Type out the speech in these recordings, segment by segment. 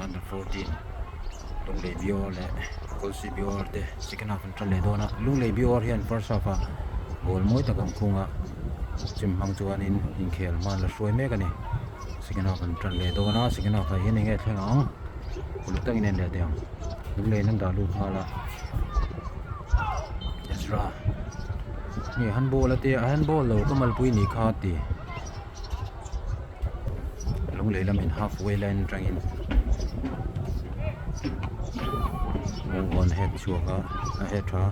Under 14 Lunglei Bior leh Kawlsih Bior te second half an tan leh dawn a, Lunglei Bior hian first half ah goal mawi tak an khung a, chumi hmang chuanin inkhel hma an la hruai mek a ni. Second half an tan leh dawn a, second half ah hian eng nge thleng ang uluk takin en leh teh ang. Lungleiin an dah lut nghal a, Ezra nge handball a tia handball lo ka malpui ni kha a ti. Lunglei lamin half way line atangin Mawngkawn head chhuak a a head tha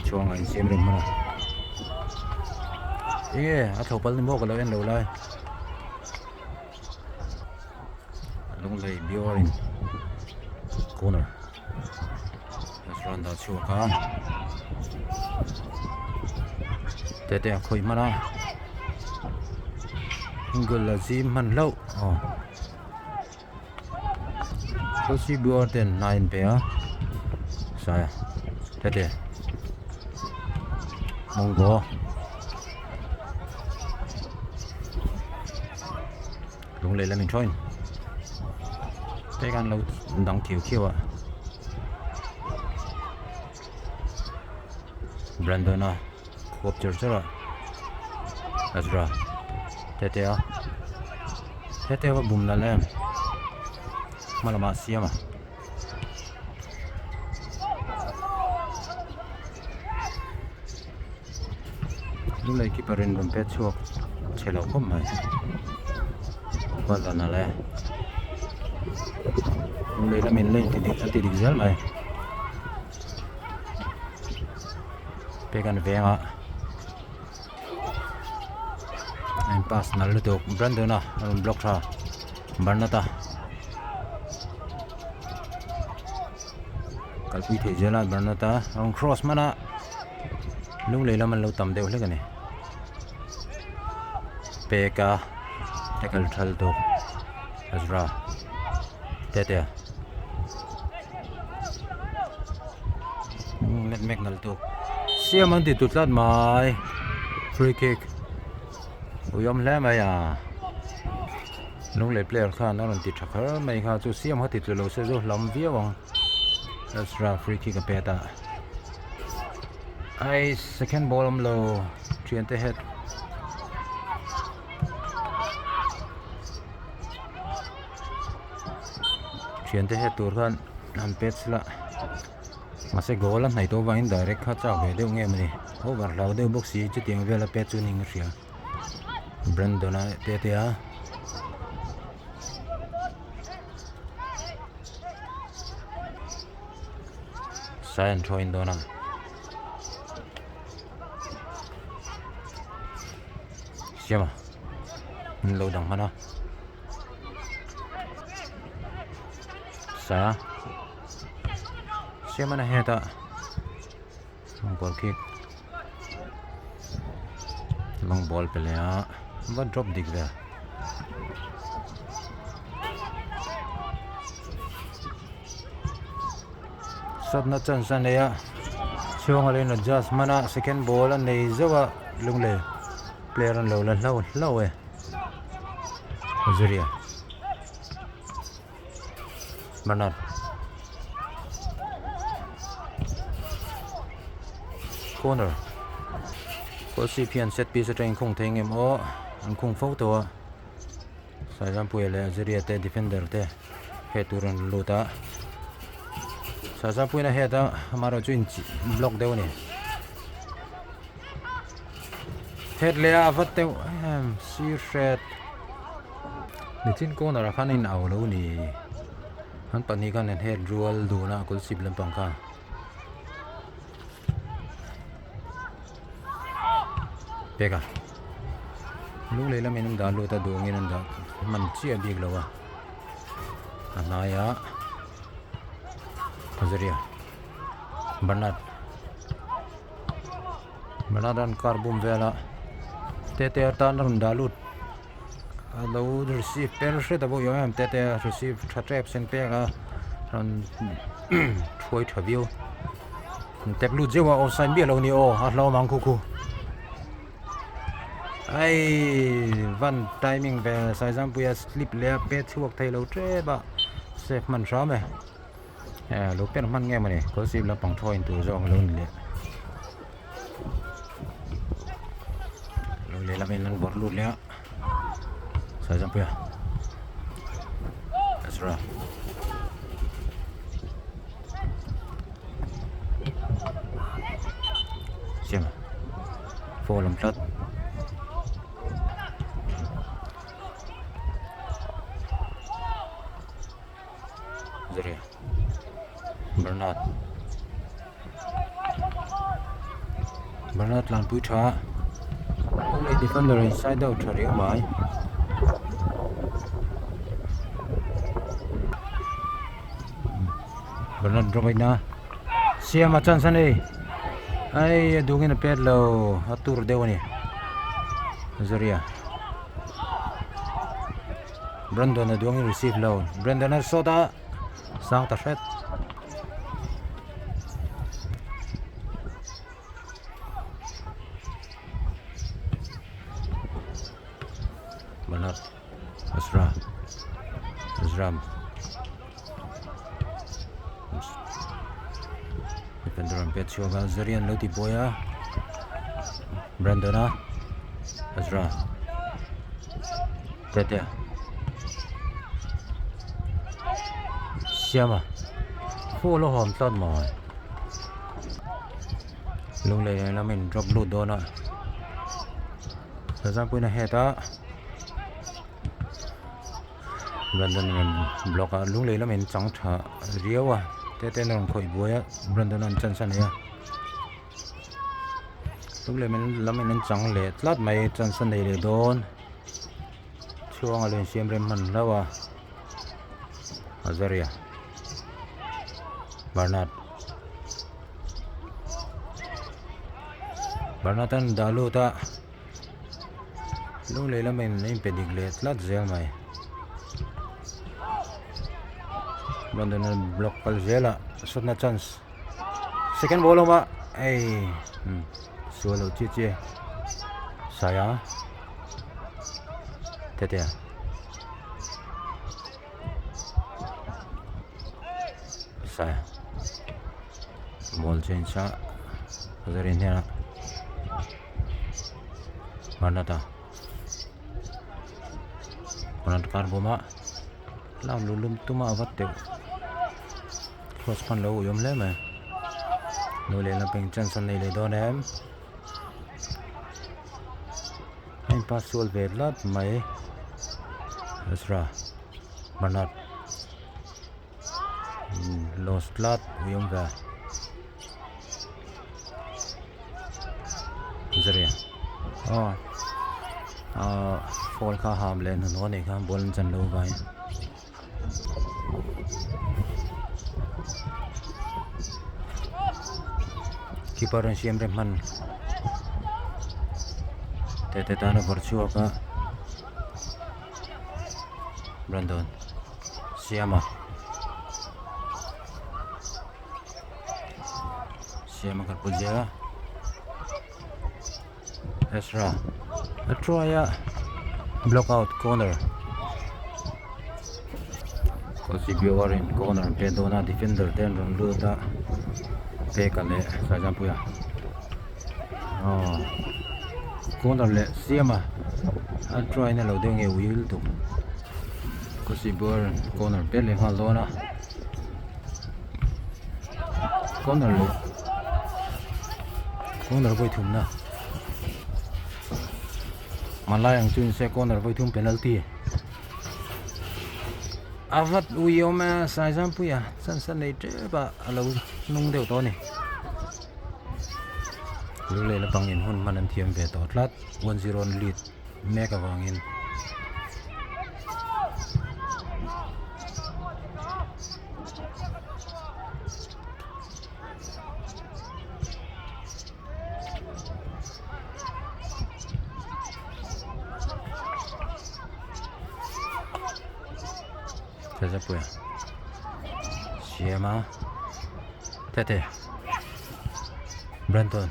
chhuang a insiam reng hman a enge a tho pal ni maw ka lo en lo lai Lunglei Biorin corner restaurant dah chhuak a tete a khawih hman a single a zim hman hlauh aw Chelsea Brewer ten hna a inpe a sai tete mawngkaw Lunglei lam in thawn te khan lo dang khiau khiau a Brandon a khuap char char a Ezra tete a tete a va bum nalh em hma lamah a siam a. Lunglei keeper in rawn pet chhuak chhe lo khawp mai huat dan a le Lunglei lamin lane ti dik a ti dik zel mai pek an veng a an pass nal lutuk Brandon a rawn block tha Barnata kalpui theih zel a Barnata rawn cross hman a Lunglei lam an lo tam deuh hlek a ni peka tackle thal tawk Ezra Tete let mek nal tawk siam an ti tu tlat mai free kick uiawm hle mai a. Lunglei player khan a rawn ti tha kher mai kha chu siam kha ti tlu lo se chu hlam viau ang Ezra free kick a pet a ai second ball awm lo thian te head thian te head tur khan an pet sela mahse goal a hnaih tawh avangin direct kha chak ve deuh nge mawni over hlau deuh bawk si chutiang vel a pet chu ning a hria. Brandon a te te a sai an thaw in dawn a siam a an lo dang hman a sa siam a na hetah goal kick long ball pe leh a va drop dik ve shot na chance a nei a chhung a lo in adjust hman a second ball a nei zeuh a lunglei player an lo la hlo hlo e Zuria. Bernard Corner Kawlsip hian set piece atangin khung thei ngem aw an khung fo tawh a Saizampuia leh Azuria te defender te head tur an lut a Saizampuiin a head a amaherawhchu in block deuh a ni head leh a va teuh em sir hret. Nichin corner ah khan a in au lo ni an pahnih khan an head rual dun a kawlchhip lampang kha pek a lunglei lamin an dah lut a duangin an dah hman chiah bik lo a a hnaiah Azaria Bernard Bernard an car bum vel a tete atan a rawn dah lut. A lo receive per hret a pawh i awm em tete a receive tha tep sen pek a rawn thuai tha viau an tep lut zeuh a offside miah lo a ni aw a hlauhawm ang khu khu. Ai van timing ve Saizampuia slip leh a pet chhuak thei lo tep a save hman hram e eh lo per hman nge mawni kawlsip lampang thaw in tur zawk alo ni leh lo lehlam in an vawrh lut leh a Saizampuia Ezra. Siam foul awm tlat. Zari Bernard Bernard tlanpui tha a defender inside out tha riau mai. Bernard Robaina siam a chance a ni ai a dungin a pet lo a tur deuh a ni Zaria Brandon a duangin receive lo Brandon a shot a sang ta hret. Bernard Ezra Ezra Defender an pet chhuak a Zarian lo ti buai a Brandon a Ezra Tete Siama Foul a hawm tlat mai Lunglei lamin drop lut dawn a. Sazampuina head a Brandon rawn block a lunglei lamin chang tha riau a te ten a rawn khawih buai a Brandon an chance a nei a lunglei lamin an chang leh tlat mai chance a nei leh dawn chhuang a lo insiam rem hman hlauh a Azaria Bernard Bernard an dah lut a. Lunglei lamin a inpe dik leh tlat zel mai. London an block kal zel a shot na chance second ball awm a ei sual lo chi chi Saia Tetea Saia ball change a Zarin hian a. Bernard-a Bernard kar bawm a lak luh lum tum a va teuh cross hman lo ui awm hle mai nu leh lampang chance an nei leh dawn em a in pass sual ve tlat mai Ezra Bernard lost tlat ui awm ve. Zariah aw ahh phone kha ham leh hnuhnawh a nih kha ball an chan lo vai keeper an siam rem hman tete tan a vawrh chhuak a Brandon Siama. Siam a kalpui zel a Ezra a try a block out corner Kawlsibio in corner an pet dawn a defender te an rawn lut a peka leh Saizampuia aw corner leh Siama a try na lo deuh nge ui lutuk Kawlsibio corner pet leh nghal dawn a. Corner leh corner vawi thumna hmanlai ang chu nise corner vawi thum penalty a vat ui awm a Saizampuia chance a nei tep a a lo hnung deuh tawh a ni lu leh lampang in hun hman an thiam ve tawh tlat 1-0 an lead mek avangin. Puia Siama Tete Brandon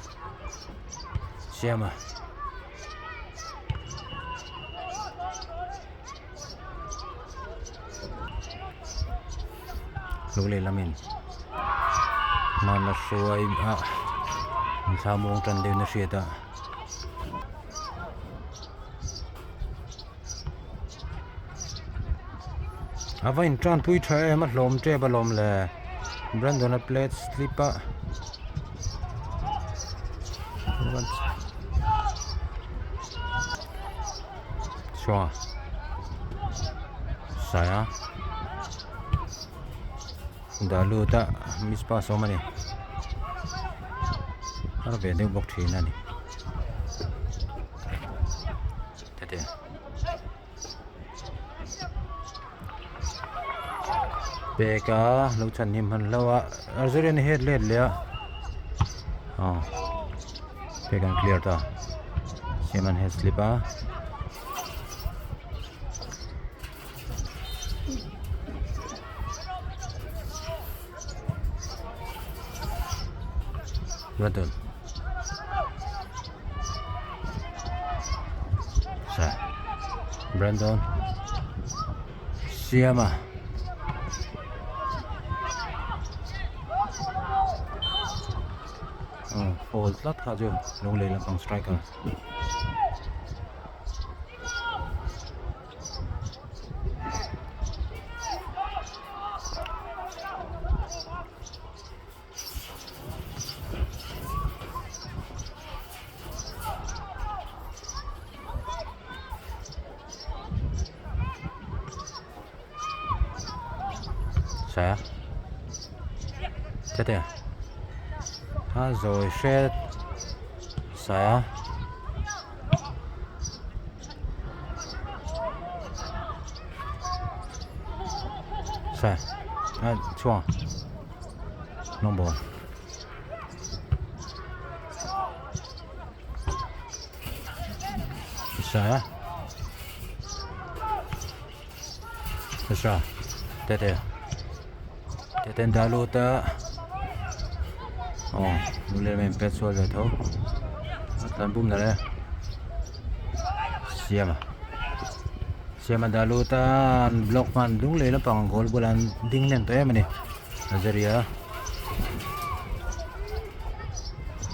Siama. Lunglei lamin hmanla hruai a an thla muang tan deuhin a hriat a. A va intranpui tha em a hlawm tep alawm le Brandon a plate slip a chhuang a saia dah lut a miss pass a awm a ni har ve deuh bawk thin a ni. Tete. Peka lo chhan him han hlo a Algerian head let leh a aw pek an clear ta siam an head slip a. Brandon Sa Brandon Siama Oh, foul tlat kha chu Lunglei lampang striker. Sa Tete A zawi hret Sa. Sa a chhuang long ball sa sa tete tete an dah lut a aw nule men pet sual ve tho a tlan bum nalh e siama siama dah lut a an block hman dung leh lampang goal bulah an ding hlen tawh em a ni Azaria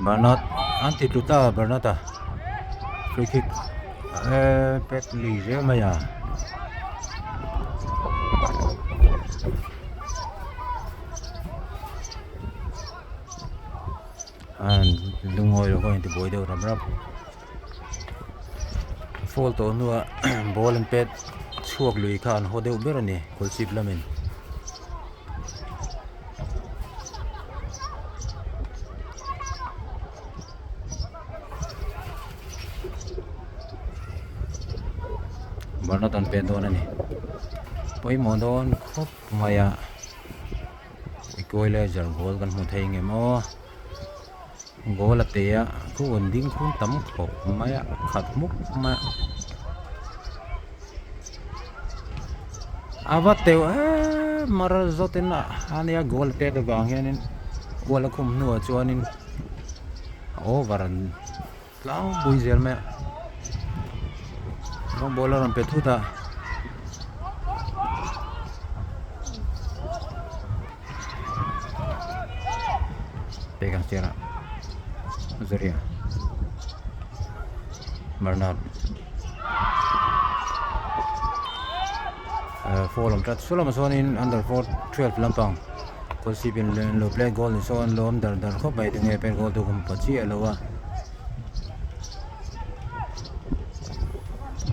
Bernard an ti tlu ta Bernard a free kick eh pet lui zel mai a. An lungawi lo kawng inti buai deuh rap rap foul tawh hnuah ball an pet chhuak lui kha an haw deuh ber a ni kawlchhip lamin. Bernard an pet dawn a ni pawimawh dawn khawp mai a equalizer goal kan hmu thei ngem aw goal a pe a khu an ding khum tam khawp mai a khat hmuk mai a a va teuh em mar zawt in a ania goal a pek avang hianin goal a khum hnuah chuanin a over an tlangpui zel mai a rawng ball a rawn pe thut a. Pek ang sir a Azaria Bernard foul awm tlat sulama chuanin under 4 12 lampang kawlsip in lo play goal ni sawn lo awm dar dar khawp mai tunge pen goal tu kum pa chiah lo a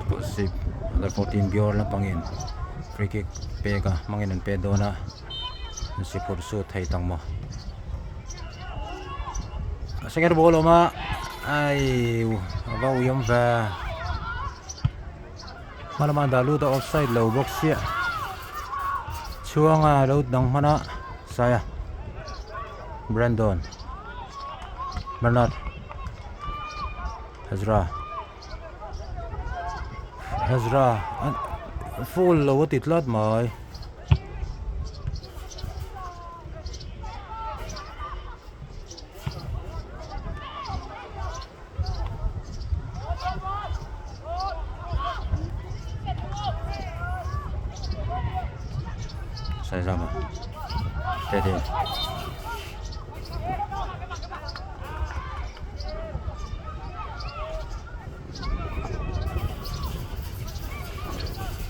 kawlsip under 14 bior lampangin free kick pek a hmangin an pet dawn a. Sipur chu thei tang maw a second ball awm a ai a va ui awm ve hma lama dah lut a offside lo bawk chiah chhuanga lo dang hman a saia Brandon Bernard Ezra Ezra full lo a ti tlat mai. Saizama. Tete.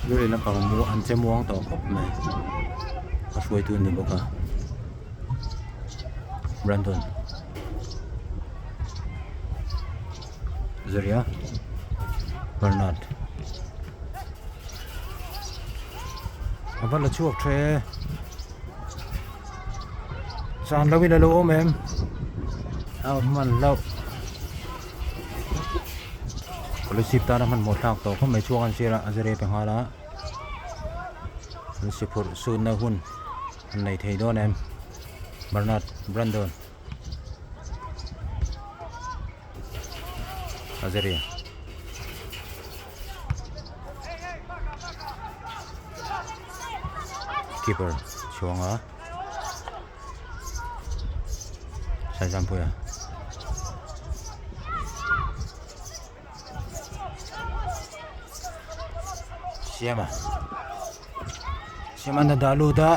Luri lampang mu an che muang tawh khawp mai a hruaitu a ni bawk a Brandon Zuria Bernard a va la chhuak tha e Zan lo in a lo awm em a hman hlauh scholarship tana hmanhmawh thlak tawh khawp mai chhuak an sir a a zir pe nghal a an si phurh sunna hun an nei thei dawn em Bernard Brandon a zir keeper chhuanga Saizampuia Siama Siama na dah lut a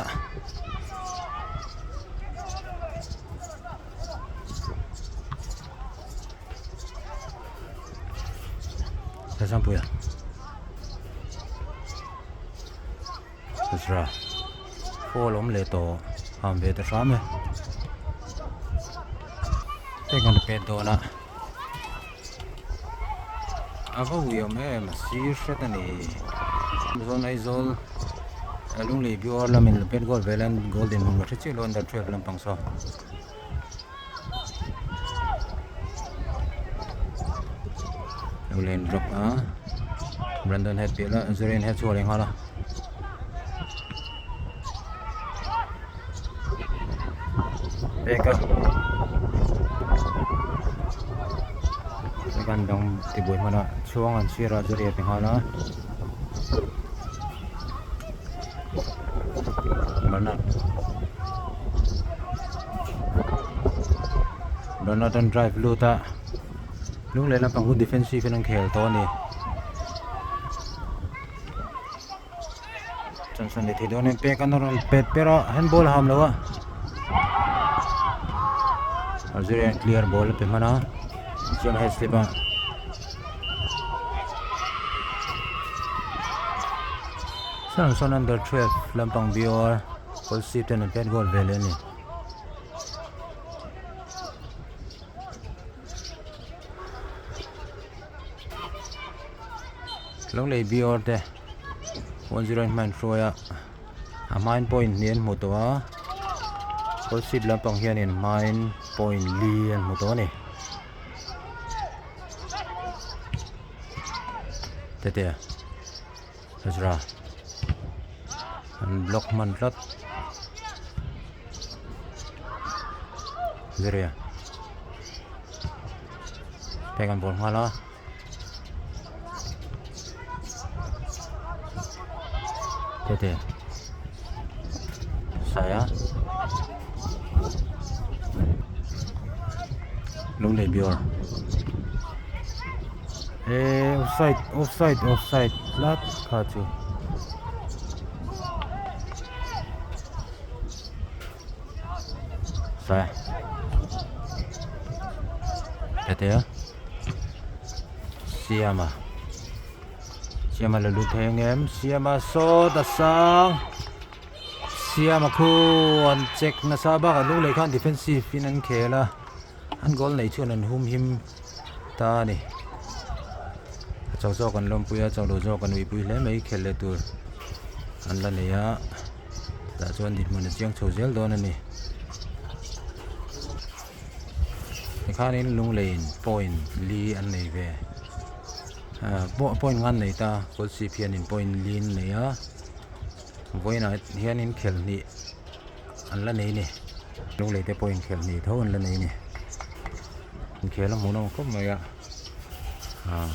Saizampuia Ezra Paul awm leh tawh ham ve ta hram e heng an pet dawn a a va ui awm em a sir hret a ni zawn Aizawl Lunglei bial lamin pet goal vel an goal dinhmun ka hre chiah lo under 12 lampang saw. Lane drop a Brandon head piah la Zurian head chhuak leh nghal a pek a kan dang tibuai hman a chhuang an sir a Zuria pe nghal a Bernard Bernard an drive lut a lung leh lampang chu defensive in an khel tawh a ni Johnson leh thei dawn em pek an rawn pet per a handball a ham lo a Algeria clear ball a pe hman a chuan head slip a. Sawn sawn under 12 lampang bial kawlsip ten an pet goal ve leh a ni. Lunglei bial te 1-0 in hma an hruai a a hmain point hnih an hmu tawh a kawlsip lampang hianin hmain point li an hmu tawh a ni. Tete Ezra an block hman tlat Ziria pek an bawl nghal a Tete Saia Lunglei Bior Eh offside offside offside tlat kha chu Saia Tete Siama Siama la lut thei ang em Siama saw ta sang Siama khu an check nasa bakah lunglei khan defensive in an khel a an goal nei chuan an hum him ta a ni a cho zawk an lawmpui a cho lo zawk an uipui hle mai khel leh tur an la nei a tah chuan dinhmun a chiang chho zel dawn a ni. Tikhanin Lungleiin point li an nei ve ah point nga an nei ta Kawlsip hianin point li an nei a vawiinah hianin khelh hnih an la nei a ni Lunglei te pawhin khelh hnih tho an la nei a ni inkhel a hmuh nawm khawp mai a ah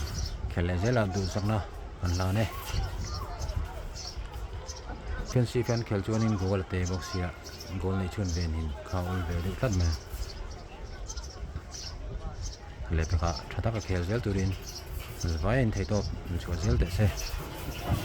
khelh leh zelah duhsakna an hlan e Chelsea fan khelh chuanin goal a te bawk sia. Goal neih chhun ve nin kha ul ve deuh tlat mai lehpekah tha taka khel zel turin vai a inthei tawp inchhuah zel teh se.